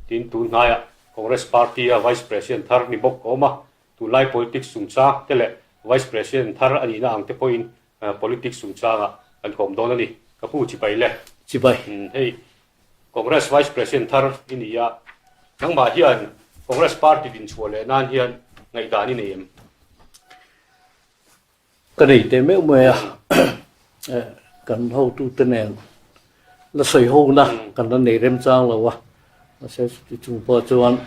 Tin, tun hnaiah Congress Party-a Vice President thar ni bawk a awm a, tunlai politics chungchang te leh Vice President thar a nihna ang te pawhin politics chungchangah kan kawm dawn a ni. Ka pu chibai le. Chibai. Hei, Congress Vice President thar i ni a, nangmah hian Congress Party dinchhuah leh nan hian ngaihdan i nei em? Ka nei teh meuh mai a, kan hotute nen la sawi ho na kan la nei remchang lo a, mahse chuti chung pawh chuan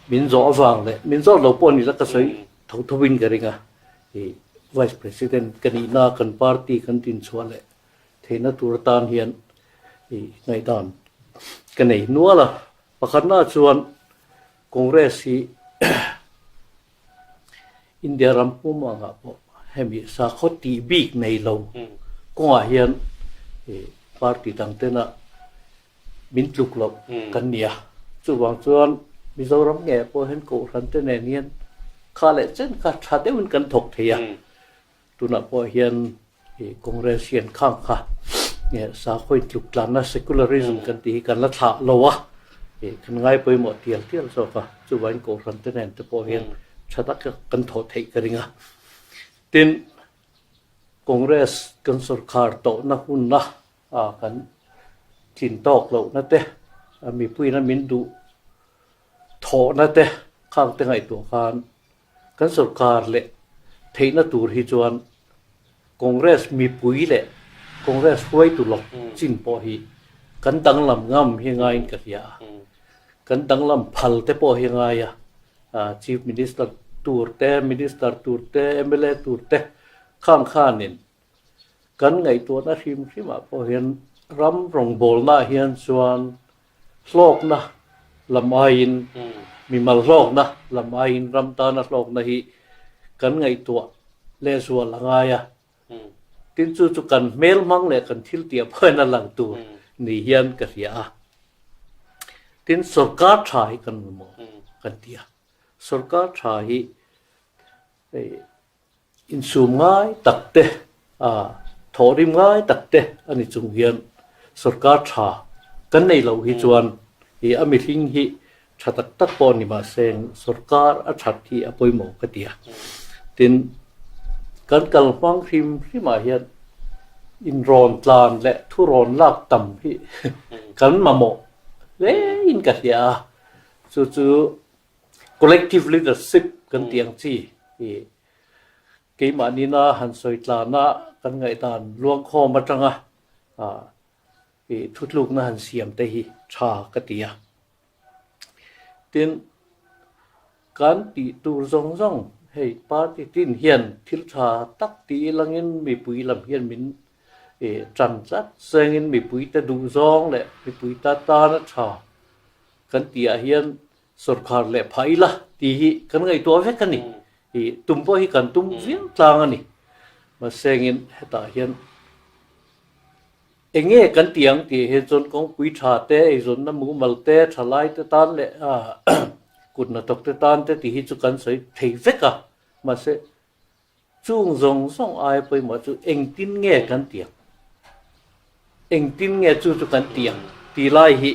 min zawh avang leh min zawh lo pawh ni la ka sawi tho tho in ka ring a, ih Vice President ka nihna kan party kan dinchhuah leh theihna tur atan hian ih ngaihdan ka nei nual a, pakhatna chuan Congress hi India ram pum angah pawh hemi sakhaw tih bik nei lo kawngah hian party dang tena min tluk loh kan ni a. Chuvang chuan Mizoram ngeiah pawh hian Kohhran te nen hian kha leh chen kha tha deuhin kan thawk thei a. Tunah pawh hian Congress hian khang kha sakhaw intluk tlanna secularism kan tih hi kan la thlah lo a, kan ngai pawimawh tial tial zawk a, chuvangin Kohhran te nen te pawh hian tha taka kan thawh theih ka ring a. Tin, Congress kan sorkar tawhna hunna kan tlin tawk lohna te, mipuiin a min duh thawhna te khang te ngaihtuah khan Kan sorkar leh theihna tur hi chuan Congress mipui leh Congress hruaitu lawk chin pawh hi kan danglam ngam hi ngaiin ka hria a. Kan danglam phal te pawh hi ngai a. Chief Minister tur te, Minister tur te, mla tur te khang khanin Kan ngaihtuahna hrim hrimah pawh hian ram rawngbawlnaah hian chuan hlawkna lam aiin, mimal hlawkna lam aiin ram tana hlawkna hi kan ngaihtuah lehzual a ngai a. Tin chu chu kan hmel hmang leh kan thil tih ah pawhin a lang tur ni hian ka hria a. Tin sorkar tha hi kan mamawh kan ti a. Sorkar tha hi Insum ngai tak te, thawhrim ngai tak te a ni chung hian sorkar tha kan nei loh hi chuan i a mihring hi tha tak tak pawh ni mahse sorkar a that hi a pawimawh ka ti a. Tin, kan kal hmang hrim hrimah hian inrawn tlan leh thurawn lak tam hi kan mamawh hle in ka hria a, chu chu Collective leadership kan tih ang chi hi keimahni-na han sawi tlana kan ngaihdan luangkhawm atanga i thutlukna han siam te hi tha ka ti a. Tin, kan tih tur zawng zawng hei party tin hian thil tha tak tih ilangin mipui lam hian min tan tlat sengin mipuite duhzawng leh mipuite tana tha kan tih ah hian Sorkar leh phah ila tih hi kan ngaihtuah vek a ni. I tum pawh hi kan tum viau tlang a ni. Mahse engin hetah hian eng nge kan tih ang tih hian chuan kawngpui tha te, eizawnna mumal te, thalai te tan leh kut hnathawk te tan te tih hi chu kan sawi thei vek a. Mahse Chung zawng zawng aia pawimawh chu engtin nge kan ti ang? Engtin nge chu chu kan ti ang tih lai hi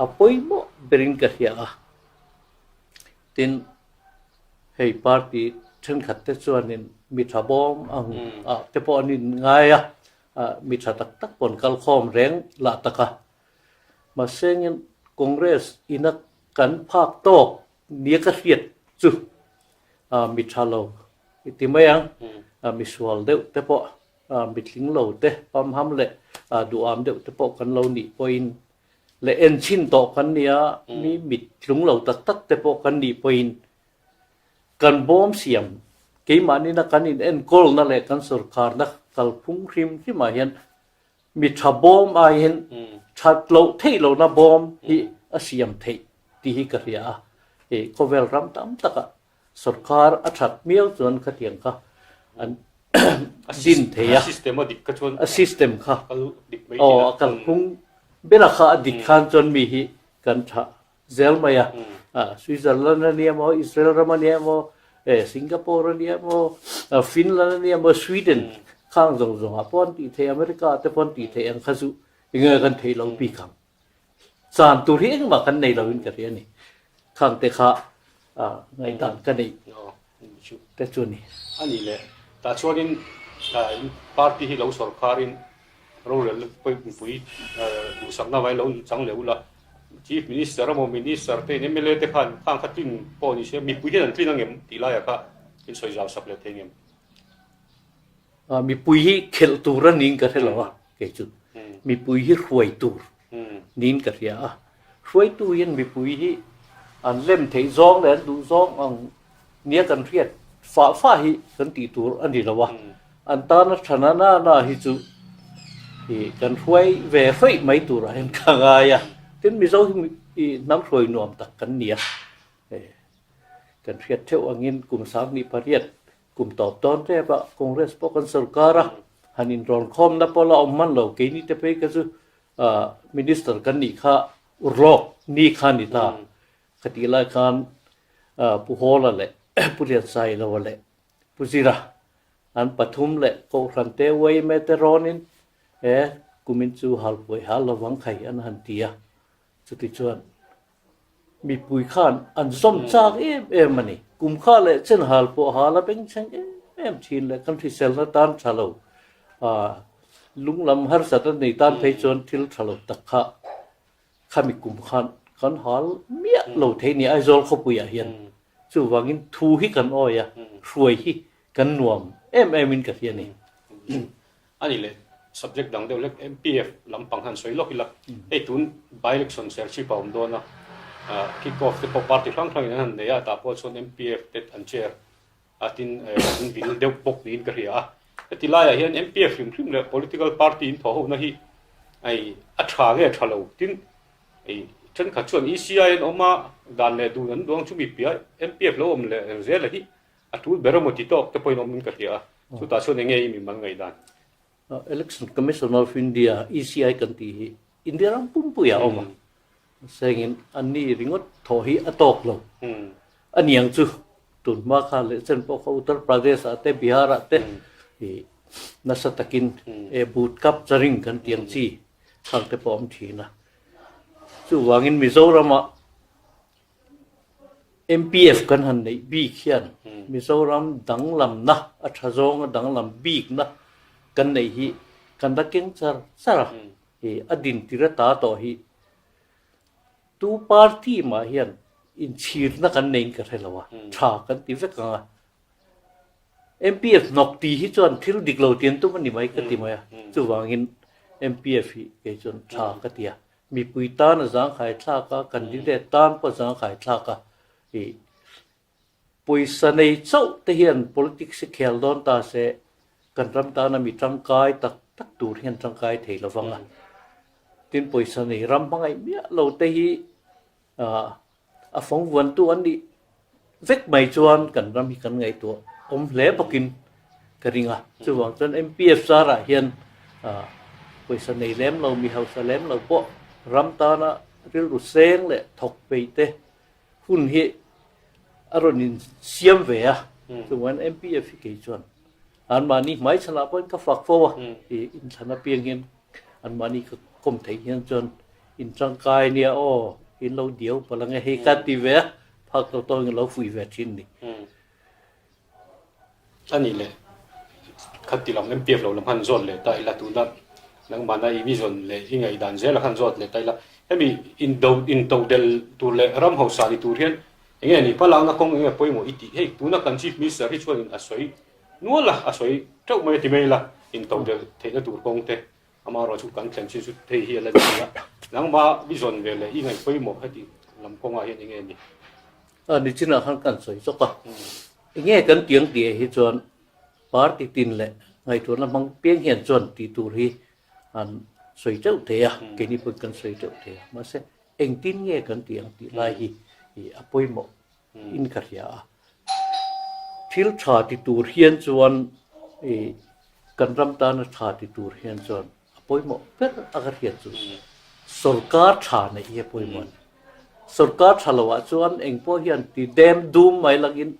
a pawimawh berin ka hria a. Tin, hei party thenkhat te chuanin mi tha bawm ang ah te pawh an inngai a, mi tha tak tak pawh an kal khawm reng lah tak a. Mahse engin Congress ina kan phak tawk nia ka hriat chu mi tha lo i ti mai ang, mi sual deuh te pawh, mi tling lo te, pamham leh duham deuh te pawh kan lo nih pawhin leh enchhin tawh kan nia, mi mit tlung lo tak tak te pawh kan nih pawhin kan bawm siam keimahni na kan in enkawlna leh kan sorkarna kalphung hrim hrimah hian Mi tha bawm aiin that loh theih lohna bawm hi a siam theih tih hi ka hria a. I khawvel ram tam takah sorkar a that miau chuan khatiang kha an din thei a. A system a dik kha chuan a system kha aw a kalphung bera kha a dik khan chuan mi hi kan tha zel mai a. Switzerland a nia maw, Israel ram a nia maw, Singapore a nia maw, Finland a nia maw, Sweden khang zawng zawngah pawh an tih theih, America te pawh an tih theih ang kha chu enge kan theih lo bik ang. Chan tur hi engmah kan nei loin ka hria a ni. Khang te kha ngaihdan ka neih te chu a ni. A ni le. Tah chuanin party hi lo sawrkharin rorelna pawimawhpui duhsakna vai lo chang leh ula, Chief Minister emaw Minister te in mla te khan khang kha tlin pawh ni se mipui hian an tlin angem tih laiah kha in sawi zau sak leh thei ngem? Mipui hi khelh tur a niin ka hre lo a, kei chu mipui hi hruai tur niin ka hria a. Hruaitu hian mipui hi an lem theih zawng leh an duh zawng ang nia kan hriat fah fah hi kan tih tur a ni lo a. An tana tha na na na hi chu ih kan hruai ve hruih mai turah hian ka ngai a. Tin, Mizo hi ih hnam hruai nuam tak kan ni a. Kan hriat theuh angin kum 28 Kum tawp dawn tep a, Congress pawh kan sorkar a, han inrawn khawmna pawh la awm hman lo, keini te phei kha chu Minister kan nih kha urlawk ni kha ni ta. Khatih lai khan Pu Hawla leh Pu Liansailova leh Pu Zira an pathum leh Kohhran te yma te rawnin he kumin chu halpuai hal lovang khai an han ti a, chutichuan Mipui khan an zawm chak em em a ni. Kum kha leh chen hal pawh hal a bengchheng em em thin leh kan hriselna tan tha lo. Lunglam harsat a nei tan phei chuan thil tha lo tak kha khami kum khan kan hal miah lo thei ni Aizawl khawpuiah hian. Chuvangin thu hi kan awi a, hruai hi kan nuam em em in ka hria a ni. A ni leh, subject dang deuh lek MPF lampang han sawi lawk ila, hei tun by election Serchhip a awm dawn a, kick off te pawh party hrang hrangin an han nei a, tah pawh chuan MPF te an chair a tin an vil deuh bawk niin ka hria a. Heti laiah hian MPF hrim hrim leh political party in thawh hona hi hei a tha nge tha lo tin hei thenkhat chuan ECI an awm a, dan leh dun an duang chumi piah MPF lo awm leh zel a hi A tul ber emaw ti tawk te pawhin awmin ka hria a, chutah chuan enge i mimal ngaihdan? Election Commission of India, ECI kan tih hi India ram pumpui ah a awm a, sengin anni ringawt thawh hi a tawk lo a niang chu tun hma kha leh chen pawh kha Uttar Pradesh ah te Bihar ah te ih nasa takin e boot capturing kan tih ang chi khang te pawh a awm thin a, chuvangin Mizoram ah MPF kan han neih bik hian Mizoram danglamna a tha zawnga danglam bikna kan neih hi kan la keng char char a, ih a din tir a ta tawh hi tu party mah hian inchhirna kan neiin ka hre lo a, tha kan ti vek ang a. MPF hnawk tih hi chuan thil dik lo tian tum a ni mai ka ti mai a, chuvangin MPF hi kei chuan tha ka ti a. Mipui tan a zangkhai thlak a, candidate tan pawh a zangkhai thlak a. Ih, pawisa nei chauh te hian politics hi khel dawn ta se, kan ram tana mi tangkai tak tak tur hian tangkai thei lo vang a. Tin, pawisa nei ram hmangaih miah lo te hi ah, A fawng vuantu an nih vek mai chuan kan ram hi kan ngaihtuah awm hle bawkin ka ring a. Chuvang chuan MPF zarah hian pawisa nei lem lo, mi hausa lem lo pawh ram tana rilru seng leh thawk peih te hun hi a rawn insiam ve a. Chuvangin MPF hi kei chuan anmahni hmaichhanah pawhin ka fak fo a, inthlan apiang hian anmahni ka kawm theih hian chuan In tangkai nia aw, in lo diau palh ange hei ka ti ve a, phak lo tawngin lo fuih ve thin ni. A nih leh khati lam MPF lo lam khan zawt leh ta ila tuna nangmahna i vision leh i ngaihdan zela khan zawt leh ta ila hemi indo intodelh tur leh ram hausa ni tur hian enge ni hmalakna kawng enge pawimawh i tih hei tuna kan Chief Minister hi chuanin a sawi nual a, a sawi teuh mai a ti mai ila intodelh theihna tur kawng te Amaherawh chu kan thlen chin chu thei hi a la ni a, nangmah i zawn ve leh i ngaih pawimawh heti lam kawngah hian enge ni? A nichinah khan kan sawi chawk a, enge kan tiang tih hi chuan party tin leh ngaihtuahna hmang piang hian chuan tih tur hi an sawi teuh thei a, keini pawhin kan sawi teuh thei a, mahse engtin nge kan tih ang tih lai hi a pawimawh in ka hria a. Thil tha ti tur hian chuan ih kan ram tana tha ti tur hian chuan a pawimawh ber a ka hriat chu sorkar tha neih hi a pawimawh a ni. Sorkar tha lo ah chuan eng pawh hian ti dem dum mai langin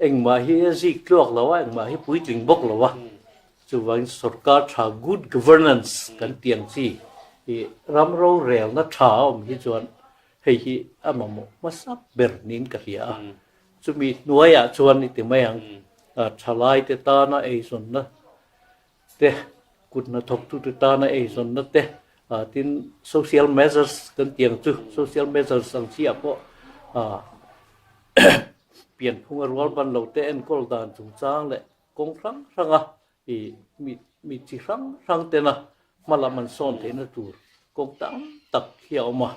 engmah hi a zik tluak lo a, engmah hi puitling bawk lo a. Chuvangin sorkar tha good governance kan tih ang chi. I ram rorelna tha a awm hi chuan hei hi a mamawh hmasa ber niin ka hria a. Chumi hnuaiah chuan i ti mai ang, thalaite tana eizawnna te, kut hnathawktute tana eizawnna te, tin social measures kan tih ang chu, social measures ang chiah pawh pianphunga rual ban lo te enkawl dan chungchang leh kawng hrang hranga I mi mi chi hrang hrang tena hma lam an sawn theihna tur kawng tam tak hi a awm a,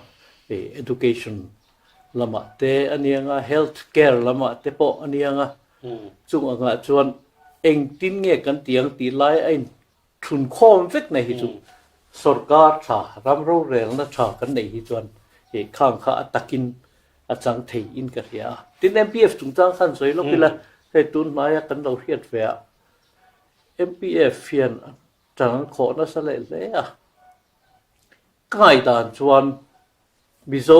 i education lamah te a ni ang a, health care lamah te pawh a ni ang a, chung angah chuan engtin nge kan tih ang tih lai a inthunkhawm vek nei hi chu sorkar tha, ram rorelna tha kan neih hi chuan i khang kha a takin a chang thei in ka hria a. Tin MPF chungchang khan sawi lawk ila hei tun hmaia kan lo hriat ve a, MPF hian a ṭang an khawh nasa leh hle a. Ka ngaihdan chuan Mizo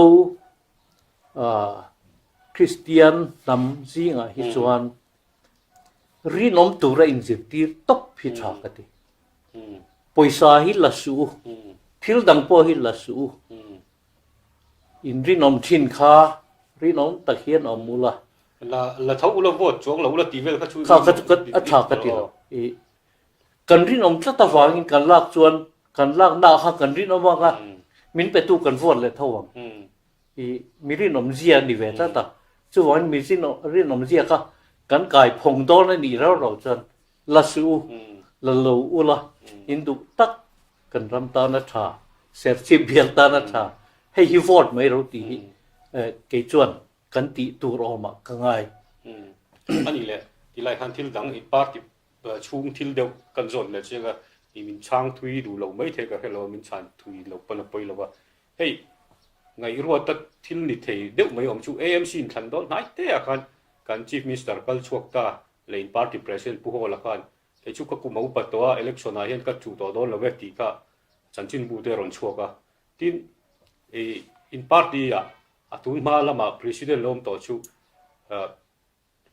Kristian hnam zingah hi chuan rinawm tura inzirtir tawp hi ṭha ka ti. Pawisa hi la suh u, thil dang pawh hi la suh u. In rinawm thin kha rinawm tak hian awm ula. La la tho ula vote chuang lo ula tih vel kha chu Kha kha chu ka a tha ka ti lo. I kan rinawm tlat avangin kan lak chuan kan lak na kha kan rinawm ang a, min petu kan vote leh tho ang. I mi rinawm zia a ni ve tlat a. Chuvangin mi rinawm zia kha kan kai phawng dawn a nih rau rau chuan la suh u, la lo ula, in duh tak kan ram tan a tha, Serchhip bial tan a tha, hei hi vote mai ro tih hi kei chuan kan tih tur awmah ka ngai. A nih leh tilai khan thil dang i party chhung thil deuh kan zawt leh chiang a, i min chhang thui duh lo mai thei ka hre lo a, min chhan thui lo pawn a pawi lo a. Hei ngaihruata thil ni thei deuh mai awm chu AMC in thlan dawn hnai te ah khan kan Chief Minister kal chhuak ta leh in party President Pu Hawla khan Kei chu ka kum a upat tawh a, election ah hian ka chuh tawh dawn lo e tih kha chanchinbu te a rawn chhuak a. Tin, i in party ah a tun hma lamah President lo awm tawh chu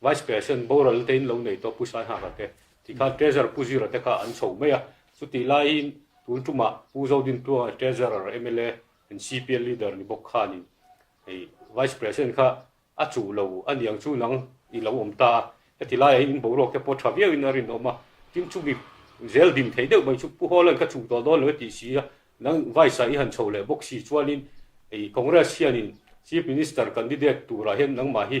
Vice President boral te in lo nei tawh Pu Saihaka te tih khan Treasurer Pu Zira te kha an chho mai a. Chutih laiin tun tumah Pu Zodintluanga Treasurer mla and CPL leader ni bawk khanin hei Vice President kha A chuh lo a niang chu nang i lo awm ta a, heti laiah hian in boruak te pawh tha viauin a rinawm a, tin chumi zel dim thei deuh mai chu Pu Hawla'n ka chuh tawh dawn lo e tih si a, nang Vice ah i han chho leh bawk si chuanin i Congress hianin Chief Minister candidate turah hian nangmah hi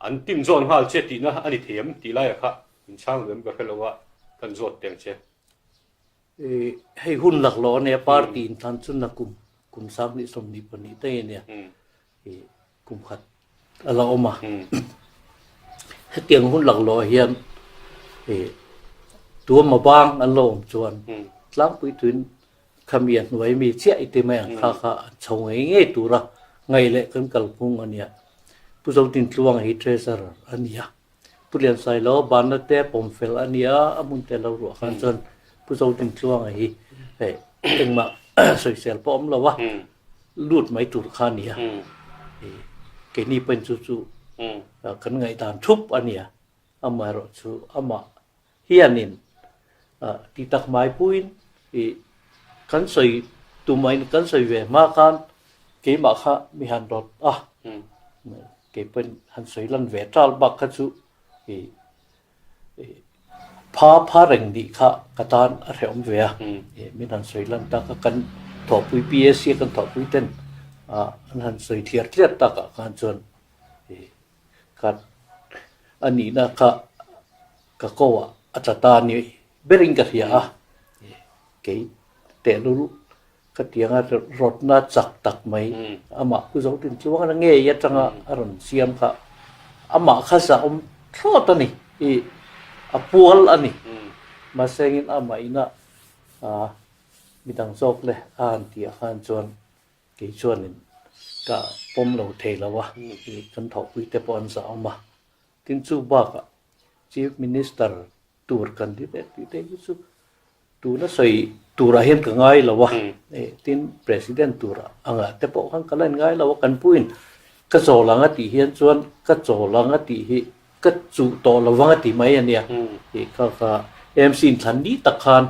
an tin zawn nghal che tihna a ni thei em tih laiah kha in chhang lem ka hre lo a, kan zawt teng che. Hei hun laklawh a nia, party inthlan chu nakum kum 2022 te ania. Kum khat a la awm a. Hetiang hun laklawh hian tuama bang an lo awm chuan tlangpui tuin khami a hnuai mi chiah i ti mai ang kha kha an chho ngei ngei tura ngaih leh kan kalphung a nia. Pu Zotintluanga hi treasurer a ni a. Pu Liansailo banna te pawm fel a nia, a hmun te lo ruah khan chuan Pu Zotintluanga hi hei engmah sawisel pawh awm lo a, lut mai tur kha a nia. Keini pawhin chu chu kan ngaihdan thup a nia, amaherawh chu amah hianin ti tak mai puiin kan sawi tumahin kan sawi ve hma khan keimah kha mi han rawt a, kei pawhin han sawi lan ve tal bak kha chu pha pha reng nih kha ka tan a hrehawm ve a, min han sawi lan tak a, kan thawhpui PAC a kan thawhpui ten an han sawi thliar thliar takah khan chuan ka a nihna kha ka ko ah a tla ta ni berin ka hria a, kei tehlul ka tianga rawtna chak tak mai amah Pu Zotintluanga ngei atanga a rawn siam kha amah kha zahawm thlawt a ni i a pual a ni mahse engin amah ina midang zawk le a han tih ah khan chuan Kei chuanin ka pawm lo thei lo a, kan thawhpui te pawh an zah awm a. Tin chu bakah Chief Minister tur kan ti ve tih te hi chu tuna sawi turah hian ka ngai lo a, tin President turah angah te pawh khan ka la in ngai lo a, kan puin ka chawl ang a tih hian chuan ka chawl ang a tih hi ka chuh tawh lo vang a ti mai a nia. Kha kha AMC inthlan ni tak khan.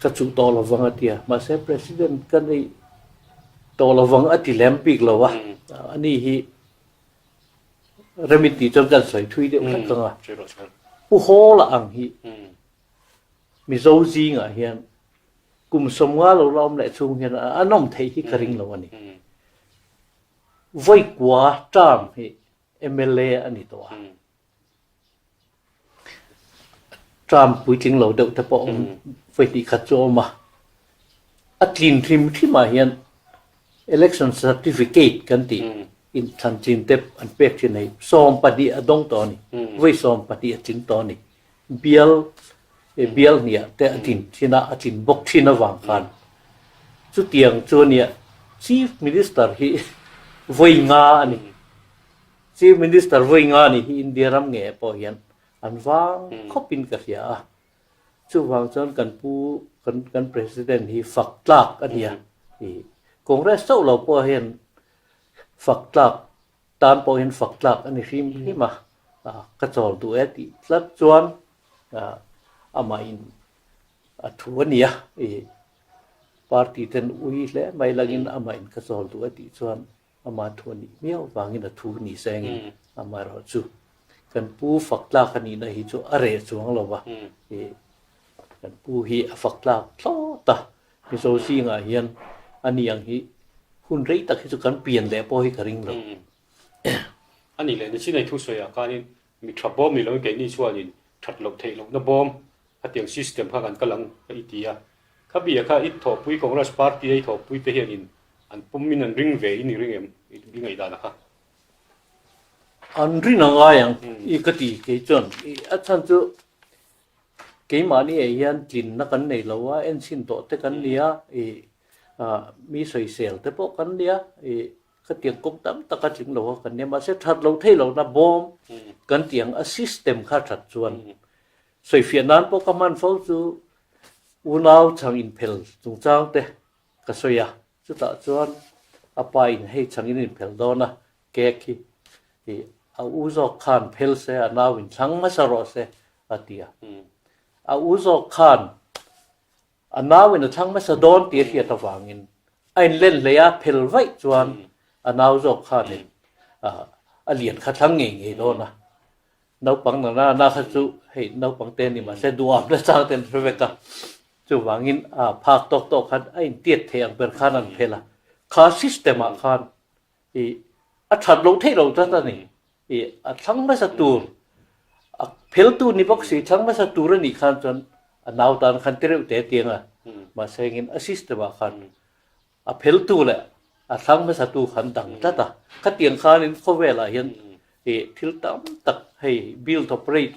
Ka chuh tawh lovang a ti a, mahse President ka neih tawh lovang a ti lem bik lo a, ani hi rem in tih chuan kan sawi thui deuh hlek ang a. Pu Hawla ang hi Mizo zingah hian kum 50 lo la awm leh chhung hian an awm theih hi ka ring lo a ni. Vawi kua term hi mla a ni tawh a. Term puitling lo deuh te pawh awm vawi hnih khat chu a awm a. A tlin hrim hrim ah hian election certificate kan tih inthlan tlin te an pek thin a hi 12 a dawng tawh a ni. Vawi 12 a tling tawh a ni. Bial bial hniah te a tlin thin a, a tlin bawk thin avang khan chutiang chu a nia Chief Minister hi vawi nga a ni. Chief Minister vawi nga nih hi India ram nge pawh hian an vang khawpin ka hria a. Chuvang chuan kan pu kan kan President hi fak tlak a nia. I Congress chauh lo pawh hian fak tlak tan pawh hian fak tlak a ni hrim hrim a. Ka chawl duh e tih tlat chuan amahin a thu a nia. I party ten ui hle mai langin amahin ka chawl duh e tih chuan Ama thu a nih miau vangin a thu ni sengin amaherawhchu kan pu fak tlak a nihna hi chu a reh chuang lo va, ih kan pu hi a fak tlak thlawt a, Mizo zingah hian a ni ang hi hun rei tak hi chu kan pian leh pawh hi ka ring lo. A nih leh nichin a i thusawiah khanin mi tha bawm ni loin keini chuanin that loh theih lohna bawm Khatiang system kha kan kal ang ka i ti a. Kha bia kha i thawhpui Congress party a i thawhpui te hianin an pawmin an ring ve in i ring em i ngaihdan a kha? An rin a ngai ang i ka ti kei chuan i a chhan chu keimahni ah hian tlinna kan nei lo a, enchhin tawh te kan ni a, i mi sawisel te pawh kan ni a, i khatiang kawng tam tak a tling lo a kan ni a, mahse that lo thei lohna bawm kan tih ang a system kha that chuan Sawifiah nan pawh ka hman fo chu unau chhang inphel chungchang te ka sawi a, chutah chuan a pa in hei chhang in inphel dawn a, cake hi ih a u zawk khan phel se a nau in thlang hmasa rawh se a ti a, a u zawk khan A nauin a thlang hmasa dawn tih a hriat avangin a inlen hlei a, phel vaih chuan a nau zawk khanin a lian kha thlang ngei ngei dawn a. Naupang nana na kha chu hei naupang te ni mahse duham na chang te an hre vek a, chuvangin a phak tawk tawk khan a intiat thei ang ber khan an phel a. Kha system ah khan I a that loh theih loh tlat a ni. I a thlang hmasa tur, a pheltu ni bawk si, thlang hmasa tur a nih khan chuan a nau tan khan ti reuh te tiang a. Mahse engin a system ah khan a pheltu leh a thlang hmasa tu khan dang tlat a. Khatiang khanin khawvelah hian i thil tam tak hei build operate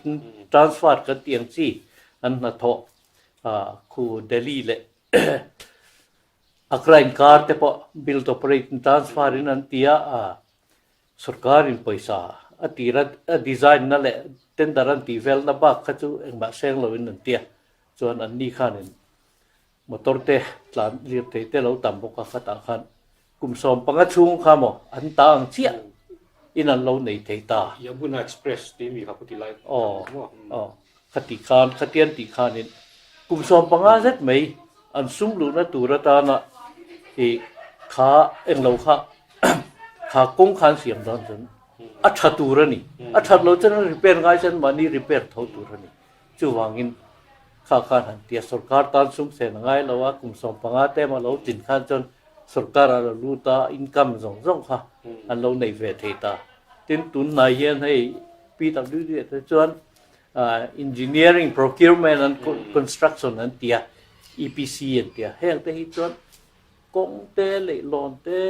transfer kan tih ang chi an hnathawh khu Delhi leh Agra inkar te pawh build operate and transfer in an ti a, sorkar in pawisa a tir a, a design na leh tender an tih vel na bak kha chu engmah seng lo in an ti a, chuan an ni khan in motor te tlan lirthei te lo tam bawk a khatah khan kum 15 chhung kha maw an ta ang chiah in an lo nei thei ta. Yamuna Express tih mi kha ku ti lai Aw aw khati khan khatian tih khanin kum 15 zet mai an sum luhna tur atana ih kha englo kha kha kawng khan siam dawn chuan a tha tur a ni. A that loh chuan repair ngai chuan mahni repair tho tur a ni. Chuvangin kha khan han tia sorkar tan sum sen a ngai lo a, kum 15 te emaw lo tlin khan chuan sorkar a lo lut a, income zawng zawng kha an lo nei ve thei ta. Tin, tunhnai hian hei PWD ah te chuan engineering, procurement and construction an ti a, EPC an ti a, heng te hi chuan kawng te, leihlawn te,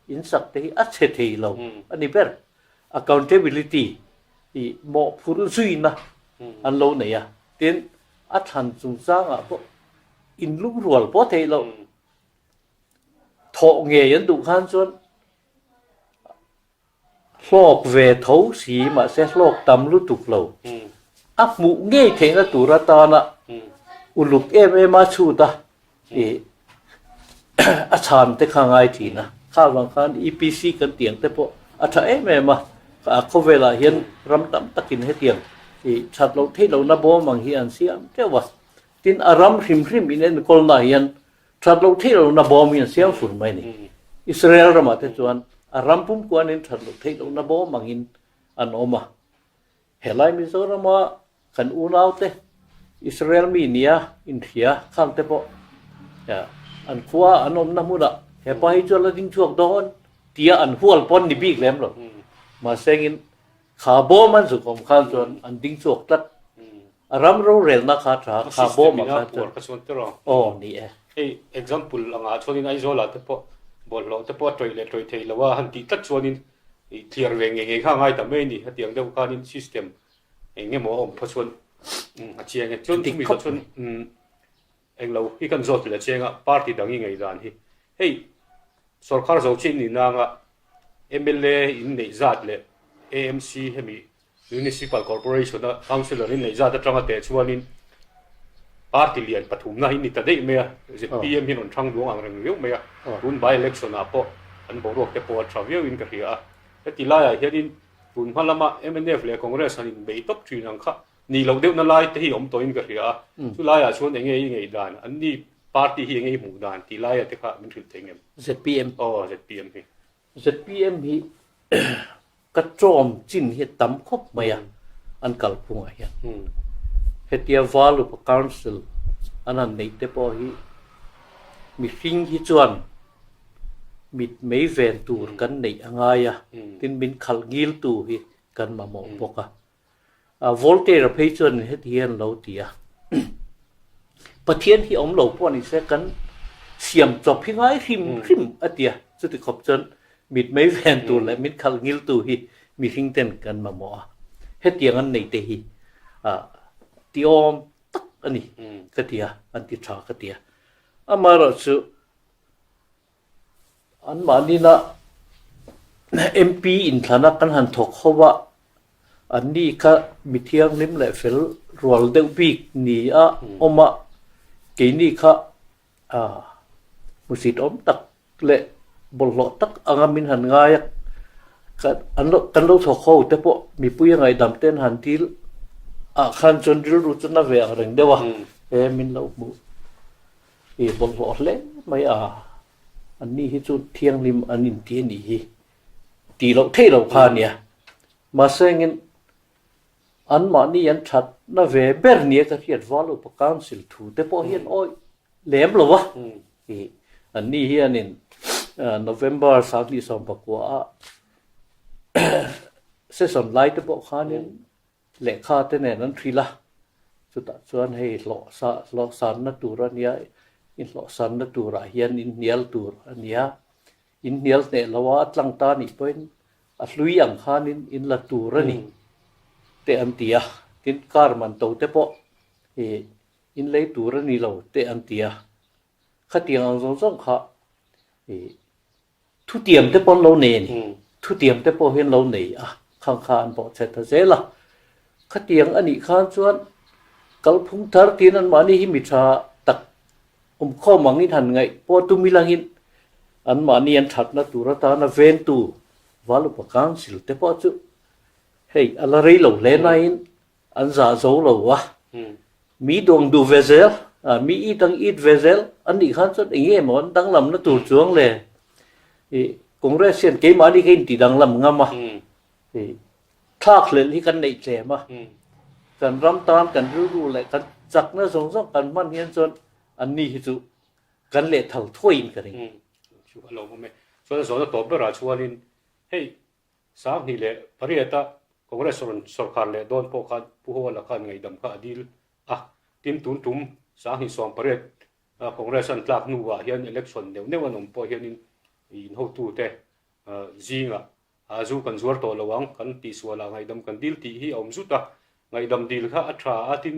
insak te hi a chhe thei lo a ni ber. Accountability tih mawhphurh zuina an lo nei a, tin a thlan chungchangah pawh inlum rual pawh theih loh thawh ngei an duh khan chuan hlawk ve tho si mahse hlawk tam lutuk lo a hmuh ngei theihna tur atana uluk em em a chhut a Ih a chhan te kha ngai thin a, kha vang khan EPC kan tih ang te pawh a tha em em a, khawvelah hian ram tam takin hetiang ih that loh theih lohna bawm ang hi an siam teuh a. Tin, a ram hrim hrim in enkawlna hian that loh theih lohna bawm hi an siam fur mai a ni. Israel ramah te chuan a ram pum kuanin that loh theih lohna bawm angin an awm a. Helai Mizorama kan unaute Israel mi nia inhria khang te pawh an khua an awmna hmunah hepa hi chu a la ding chhuak dawn tia an hual pawn ni bik lem lo. Mahsengin kha bawm an zuk awm khan chuan an ding chhuak tlat. A ram rorelna kha tha kha bawmah khan chuan aw ni e. Hei example angah chuanin Aizawlah te pawh bawlhhlawh te pawh a tawih leh tawih thei lo a han tih tlat chuanin I thliar ve ngei ngei kha a ngai ta mai a ni. Hetiang deuh khanin system eng emaw a awm phaw chuan a chiang e. Chuan chumi zawh chuan englo hi kan zawt leh a chiang a, party dang i ngei dan hi. Hei sorkar zo chin ni nanga mla in neih zat leh AMC hemi Municipal Corporation a Councillor in neih zat atanga teh chuanin party lian pathumna hi ni ta daih mai a, zpm hi rawn thang duang ang reng viau mai a, tun by election ah pawh an boruak te pawh a tha viau in ka hria a, heti laiah hianin tun hma lama mnf leh Congress han inbei tawp thin ang kha nih loh deuhna lai te hi awm tawhin ka hria a, chu laiah chuan enge i ngaih dan, an ni party hi enge i hmuh dan tih laia te kha min hrilh thei ngem? Zpm. Aw zpm hi. Zpm hi ka ṭawm chin hi a tam khawp mai a, an kalphungah hian. Hetia Val Upa Council an han neih te pawh hi mihring hi chuan mit mei ven tur kan neih a ngai a, tin min khalh ngil tu hi kan mamawh bawk a. Voltaire-a phei chuan heti hian a lo ti a, Pathian hi awm lo pawh ni se kan siam chawp hi ngai hrim hrim a ti a, chuti khawp chuan mit mei ven tur leh mit khalh ngil tu hi mihring ten kan mamawh a, hetiang an nei te hi tiawm tak a ni ka ti a, an ti tha ka ti a. Amaherawhchu Anmahnina MP inthlana kan han thawk ho a, anni kha mi thianghlim leh fel rual deuh bik ni a awm a, keini kha hmusit awm tak leh bawlhhlawh tak anga min han ngai a, kan lo thawk ho te pawh mipui a ngaihdam te an han dil ah khan chuan rilru chu na ve ang reng deuh a, he min lo hmuh. I bawlhhlawh hle mai a, anni hi chu thianghlim an inti a nih hi tih loh theih loh kha a nia. Mahse engin anmahni an thatna ve ber nia ka hriat Val Upa Council thu te pawh hian awih lem lo a. I anni hianin November 2019 a session lai te pawh khanin Lehkha te nen an hrilh a, chutah chuan hei hlawh sa hlawh sanna tur a nia, i hlawh sanna turah hian in hnial tur a nia, in hnial hneh lo a, a tlang ta nih pawhin a hlui ang khanin in la tur a ni te an ti a, tin car man to te pawh ih in lei tur a ni lo te an ti a, khatiang ang zawng zawng kha ih Thutiam te pawh an lo nei a ni. Thutiam te pawh hi an lo nei a, khang kha an bawh chhe ta zel a. Khatiang a nih khan chuan kalphung thar tiin anmahni hi mi tha tak awmkhawm angin han ngaih pawh tum ilangin anmahni an thatna tur atana ventu Val Upa Council te pawh chu hei a la rei lo hle nain An zah zo lo a, mi duang duh ve zel, mi it ang it ve zel an nih khan chuan eng nge maw an danglamna tur chuang le? I Congress hian keimahni kha inti danglam ngam a, i thlak hlelh hi kan neih tlem a, kan ram tan kan rilru leh kan chakna zawng zawng kan hman hian chuan anni hi chu kan lehthal thuaiin ka ring. Chu a lawmawm e. Chuan a zawhna tawp berah chuanin hei 2008 a Congress rawn sawrkar leh dawn pawh khan Pu Hawla khan ngaihdam kha a dil a, tin tun tum 2018 a Congress an tlak hnuah hian election neuh neuh an awm pawh hianin inhotute zingah zu kan zuar tawh lo ang kan tihsualah ngaihdam kan dil tih hi a awm zut a, ngaihdam dil kha a tha a, tin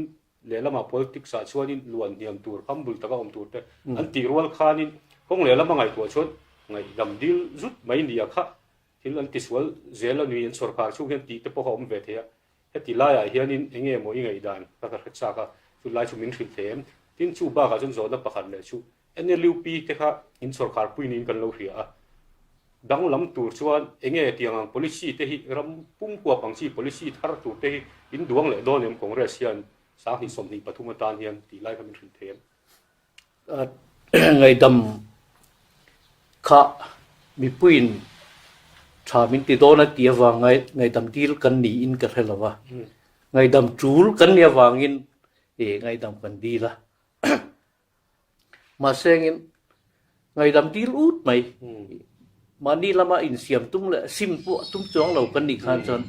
lehlamah politics ah chuanin luan hniam tur, humble taka awm tur te an tih rual khanin kawng lehlama ngaihtuah chuan ngaihdam dil zut mai nia kha Thil an tisual zel a nui an sawrkar chhung hian tih te pawh a awm ve thei a, heti laiah hianin eng nge maw i ngaihdan ka ka hre chak a, chu lai chu min hrilh thei em? Tin chu bakah chuan zawhna pakhat leh chu NLUP te kha in sawrkar pui niin kan lo hria a, danglam tur chuan eng nge tiang ang policy te hi ram pum huap ang chi policy thar tur te hi in duang leh dawn em Congress hian? 2023 atan hian tih lai kha min hrilh thei em? Ngaihdam kha mipuiin tha min ti dawn a tih avang ngaihdam dil kan niin ka hre lo va, ngaihdam tul kan nih avangin ngaihdam kan dil a. Mahse engin ngaihdam dil ut mai, mahni lama insiam tum leh sim pawh tum chuang lo kan nih khan chuan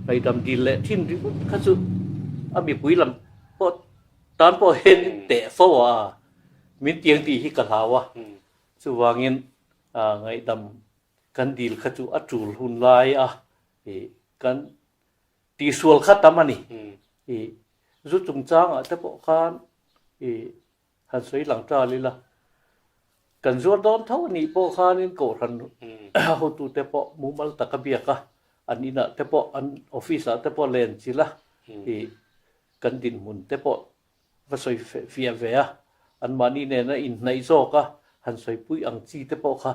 ngaihdam dil leh thin ringawt kha chu a mipui lam pawh tan pawh hian teh fo a, min tiang tih hi ka hlau a, chuvangin ngaihdam kan dil kha chu a tul hun lai a kan tihsual kha tam a ni. Zu chungchangah te pawh khan han sawi lang tal ila, kan zuar dawn tho a nih pawh khanin kohhran hotute pawh mumal taka biak a, an inah te pawh an office ah te pawh len chilh a, kan dinhmun te pawh va sawi fiah ve a, anmahni nena inhnaih zawk a han sawipui ang chi te pawh kha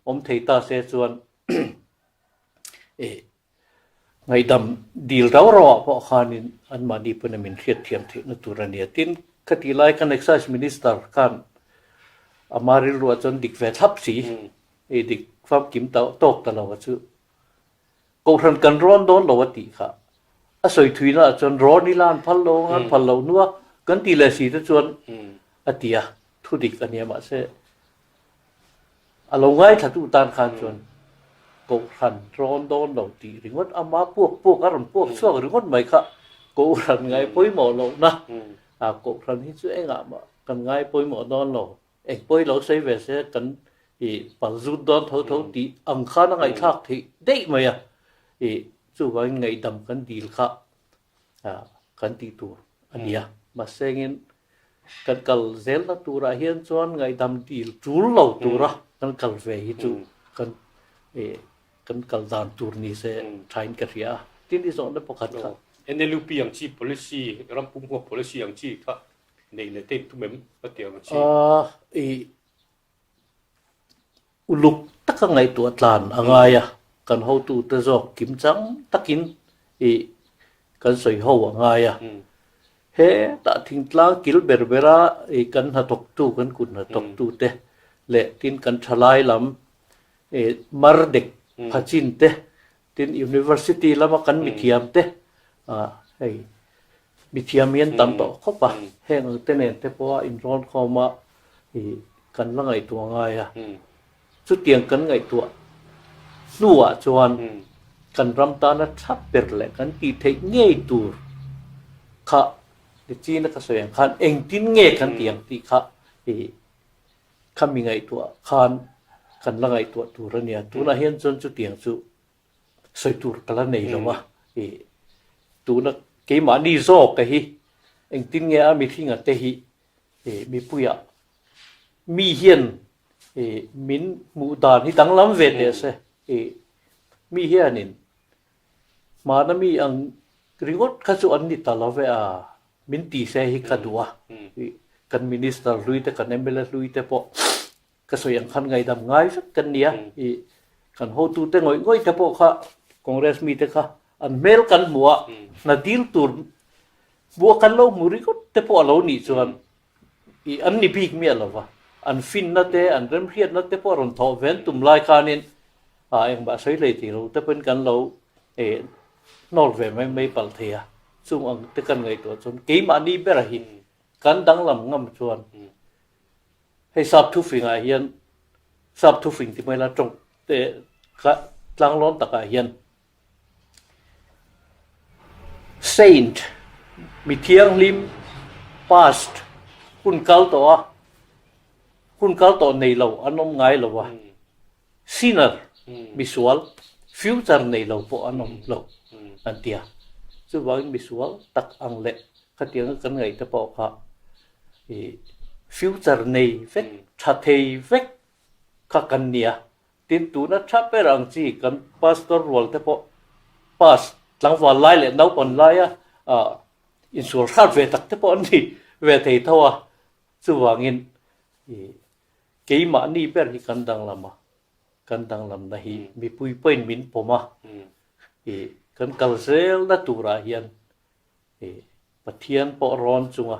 awm thei ta se chuan ngaihdam dil rau rau ah pawh khanin anmahni pawhin a min hriatthiam theihna tur a ni a. Tin, khatih lai khan Excise Minister khan ama rilruah chuan dik ve thlap si, dik famkim tawk ta lo a chu. Kohhran kan rawn dawn lo a tih kha a sawi thuina ah chuan rawn ila an phal lo ang, an phal loh hnua kan ti leh si te chuan a ti a, thu dik a nia mahse a lo ngaithla tu tan khan chuan Kohhran rawn dawn lo tih ringawt ama puak puak a rawn puak chhuak ringawt mai kha Kohhran ngai pawimawh lohna a Kohhran hi chu engah mah kan ngai pawimawh dawn lo. Eng pawi lo sawi ve se kan i pal zut dawn tho tho tih ang khan a ngaihthlak theih daih mai a, i chuvangin ngaihdam kan dil kha kan tih tur a ni a. Mahsengin kan kal zelna turah hian chuan ngaihdam dil tul lo tura kan kal ve hi chu kan i kan kal dan tur ni se thain ka hria a. Tin i zawhna pakhat kha. NLUP ang chi policy, rampum huap policy ang chi kha Nei leh te in tum em? A ti ang a chi. I uluk taka ngaihtuah tlan a ngai a, kan hotute zawk kimchang takin i kan sawi ho a ngai a. Hetah thingtlang kil ber bera i kan hnathawktu, kan kut hnathawktute leh tin kan thalai lam i mar dek phachin te, tin university lama kan mithiam te hei Mithiam hi an tam tawh khawp a, heng ang te nen te pawha inrawn khawm a kan la ngaihtuah ngai a. Chutiang kan ngaihtuah hnuah chuan kan ram tana tha ber leh kan tih theih ngei tur kha Nichina ka sawi ang khan engtin nge kan tih ang tih kha khami ngaihtuah khan kan la ngaihtuah tur a nia. Tunah hian chuan chutiang chu sawi tur ka la nei lo a, i tuna keimahni zawk a hi engtin nge a mihringa te hi i mipuiah mi hian i min hmuh dan hi danglam ve teh se i mi hianin hmana mi ang ringawt kha chu an ni ta lo ve a min ti se hi ka duh a, i kan minister hlui te kan mla hlui te pawh Ka sawi ang khan ngaihdam ngai vek kan nia i kan hotute ngawih ngawih te pawh kha Congress mite kha an hmel kan hmu a, hna dil tur hmuh a kan lo hmu ringawt te pawh a lo nih chuan i an ni bik miah lo va, an finna te an remhriatna te pawh a rawn thawh ven tum lai khanin a engmah sawi hlei thei lo te pawhin kan lo hnawl ve mai mai palh thei a, chung ang te kan ngaihtuah chuan keimahni bera hi kan danglam ngam chuan Hei sap thufingah hian sap thufing ti mai la tawng te kha tlanglawn takah hian saint mi thianghlim past hun kal tawh a hun kal tawh nei lo an awm ngai lo a sinner misual future nei lo pawh an awm lo an ti a chuvangin misual tak ang leh khatianga kan ngaih te pawh kha I future nei vek, tha thei vek kha kan nia. Tin, tuna tha ber ang chi kan pastor rual te pawh pass tlangval lai leh naupan laia insual hrat ve tak te pawh an ni ve thei tho a. Chuvangin i keimahni ber hi kan danglam a, kan danglamna hi mipui pawhin min pawm a, i kan kal zelna turah hian i. Pathian pawh rawn chunga.